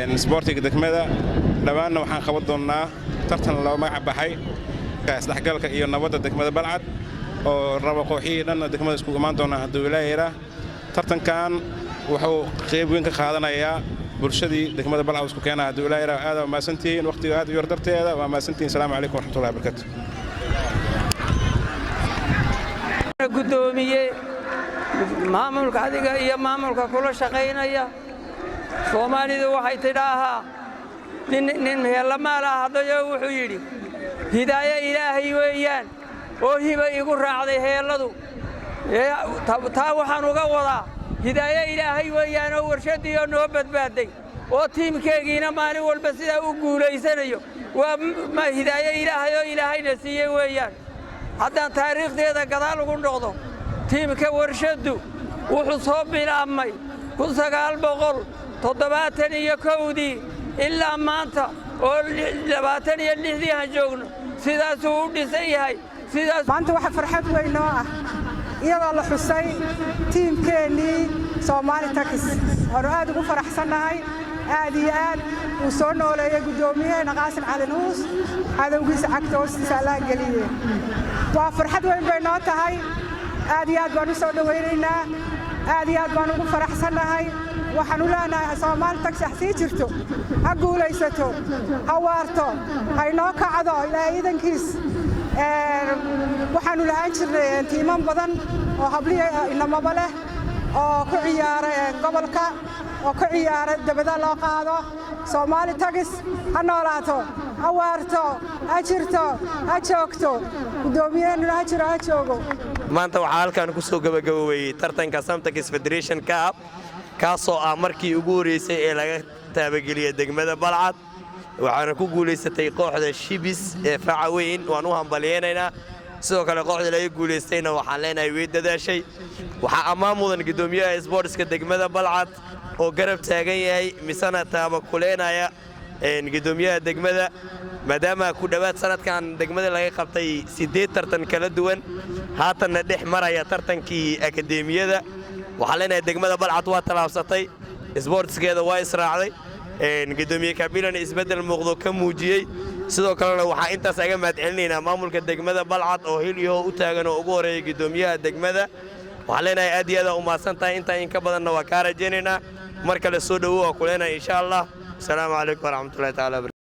Isboortiga degmada dhammaanna waxaan qaban doonnaa tartan loo magac baxay isdhexgalka iyo nabadda degmada Balcad, oo rabo kooxihii dhanna degmada iskugu imaan doonaa hadduu Ilaaha yidhaah. Tartankan wuxuu qayb weyn ka qaadanayaa bulshadii degmada Balcad isku keenaa hadduu Ilaaha yidhaah. Aad waa mahadsantihiin. Waqtiga aad u yar darteeda waa mahadsantihiin. Asalaamu calaykum waraxmatullahi wabarakatu. Guddoomiye, maamulka adiga iyo maamulka kula shaqaynaya, Soomaalidu waxay tidhaahaa nin heellamaala hadlayo wuxuu yidhi, "Hidaayo Ilaahay weeyaan oo hiba igu raacday heelladu." Taa waxaan uga wadaa hidaayo Ilaahay weeyaan oo warshaddiioo noo badbaadday oo tiimkeegiina maalin walba sidaa u guulaysanayo waa hidaayo Ilaahay oo Ilaahayna siiyey weeyaan. Haddaan taariikhdeeda gadaal ugu noqdo, tiimka warshaddu wuxuu soo bilaabmay 1971-dii ilaa maanta oo 26-dii aan joogno, sidaasuu u dhisan yahay sidaas. Maanta waxaa farxad weyn noo ah iyadoo la xusay tiimkeennii Soomaali Takis. Waannu aad ugu faraxsannahay, aad iyo aad. Uu soo nooleeyey guddoomiyaheenna Qaasim Calin Uus, cadowgiisa cagta hoostiisa Allaha geliye. Waa farxad weyn bay noo tahay. Aad iyo aad baan u soo dhowaynaynaa, aad iyo aad baan ugu faraxsannahay. Waxaan u leenahay Soomaali Taxi ha sii jirto, ha guulaysato, ha waarto, ha inoo kacdo Ilaahay iidankiis. Waxaannu lahaan jirnay tiiman badan oo habliya inamaba leh oo ku ciyaara gobolka oo ku ciyaara debada loo qaado. Soomaali Tagis ha noolaato, ha waarto, ha jirto, ha joogto. Guddoomiyaheenuna ha jiro, ha joogo. Maanta waxaa halkan ku soo gabagaboobeyey tartanka Samtax Federation Cup, kaasoo ah markii ugu horreysay ee laga taabageliyey degmada Balcad. Waxaana ku guulaysatay kooxda Shibis ee faca weyn. Waan u hambalyaynaynaa. Sidoo kale kooxda laga guulaystayna waxaan leenahay way dadaashay. Waxaa ammaan mudan guddoomiyaha sboortska degmada Balcad oo garab taagan yahay misena taabakuleynaya guddoomiyaha degmada, maadaama ku dhowaad sanadkan degmada laga qabtay 8 tartan kala duwan, haatanna dhex maraya tartankii akadeemiyada. Waxaan leenahay degmada Balcad waa tallaabsatay, sboortskeeda waa israacday, gudoomiye Kabilana isbeddel muuqdo ka muujiyey. Sidoo kalena waxaa intaas aga mahadcelinaynaa maamulka degmada Balcad oo hil iyo u taagan oo ugu horeeya guddoomiyaha degmada. Waxaan leenahay aad iyo aad u mahadsan tahay, intaa in ka badanna waa kaa rajaynaynaa. Mar kale soo dhowow waa ku leenahay insha Allah. Asalaamu calaykum waraxmatullahi tacala.